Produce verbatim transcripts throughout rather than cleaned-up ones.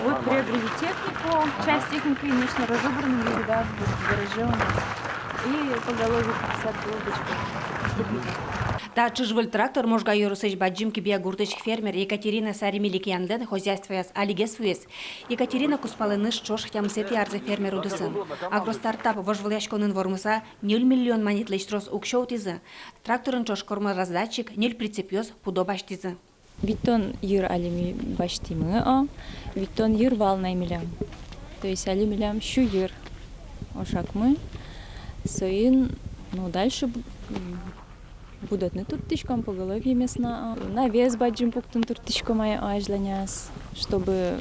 Вот приобрели технику, часть техники, конечно, разобрана, но, да, вот в гараже у нас. И поголовье пятьдесят голов бычков. Та ӵыжвыль трактор Можга ёросысь Бадӟым Кибья гуртысь фермер Екатерина Саремеликиянлэн хозяйствояз алигес вуиз. Екатерина кузпалэныз ӵош тямысэтӥ арзэ фермер удысын. Агростартап вожвылъяськонын вормыса ньыль миллион манетлэсь трос уксё утӥзы. Тракторен ӵош кормораздатчик, ньыль прицепъёс, пудо басьтӥзы. Витьтон йыр али ми басьтӥмы, о, витьтон йыр вал на милям. То есть али милям сю йыр ошакмы. Соин, ну, дальше бу-, м, будэтыны турттӥськом, поголовьемес на, о. Навес бадӟым пуктыны турттӥськом ай, о, азьланяз, чтобы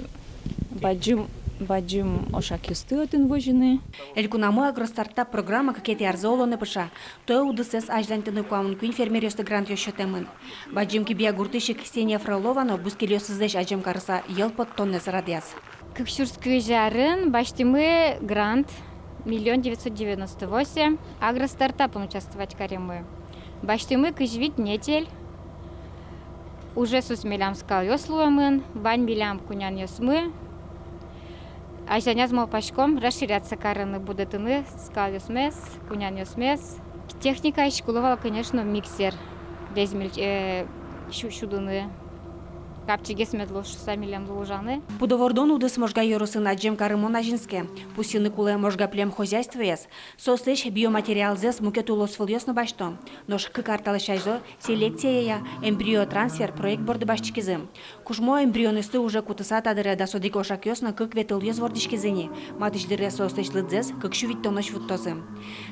бадӟым, бадӟым ошакъёсты отын возьыны. Элькунамы Агростартап программа кыкетӥ арзэ улонэ пыӵа. Туэ удысэз азьланьтыны куамын куинь фермеръёслы грантъёс сётэмын. Бадӟым Кибья гуртысь Ксения Фролова но бускельёсызлэсь адӟем карыса йӧл поттонэз радъяз. Кык сюрс кызь арын басьтӥмы грант, миллион девятьсот девяносто восемь, агростартапын участвовать каримы. Басьтӥмы кызь вить нетель. Уже соос милям скалъёс луэмын, вань милям кунянъёсмы. Азьланяз малпаськом расширяться карыны, будэтыны скалъёсмес, кунянъёсмес. Техникаысь кулэ вал, конечно, миксер. Весь мельч-, э, сю-, сюдыны. Капчигес мед луоз шуыса милемлы ужаны. Пудо вордон удыс Можга ёросын адӟем карымон азинске. Пусйыны кулэ Можга племхозяйствоез. Соослэсь биоматериалзэс мукет улосвылъёс но басьто. Нош кык ар талэсь азьло селекцияя эмбриотрансфер проект борды басьтӥськизы. Кужмо эмбрионъёсты уже кутыса, та дыре дас одӥг ошакъёс но кык ветылъёс вордӥськизы ни. Матысь дыре соослэсь лыдзэс кык сю витьтонозь вуттозы.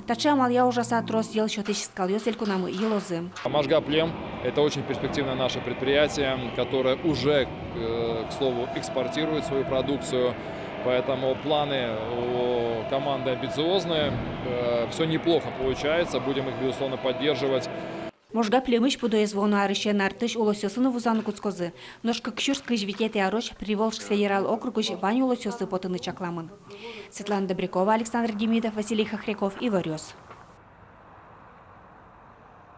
Таӵе амалъя ужаса трос йӧл сётӥсь скалъёс элькунамы йылозы. Можга плем — это очень перспективное наше предприятие, которое уже, э, к слову, экспортирует свою продукцию. Поэтому планы у команды амбициозные. Э, всё неплохо получается, будем их, безусловно, поддерживать. Можга племысь пудоез вуоно арысен артысь улосъёсы но вузаны кутскозы. Нош кык сюрс кызь витетӥ арозь Приволжск федерал округысь вань улосъёсы потыны чакламын. Светлана Добрякова, Александр Демидов, Василий Хохряков, «Иворъёс».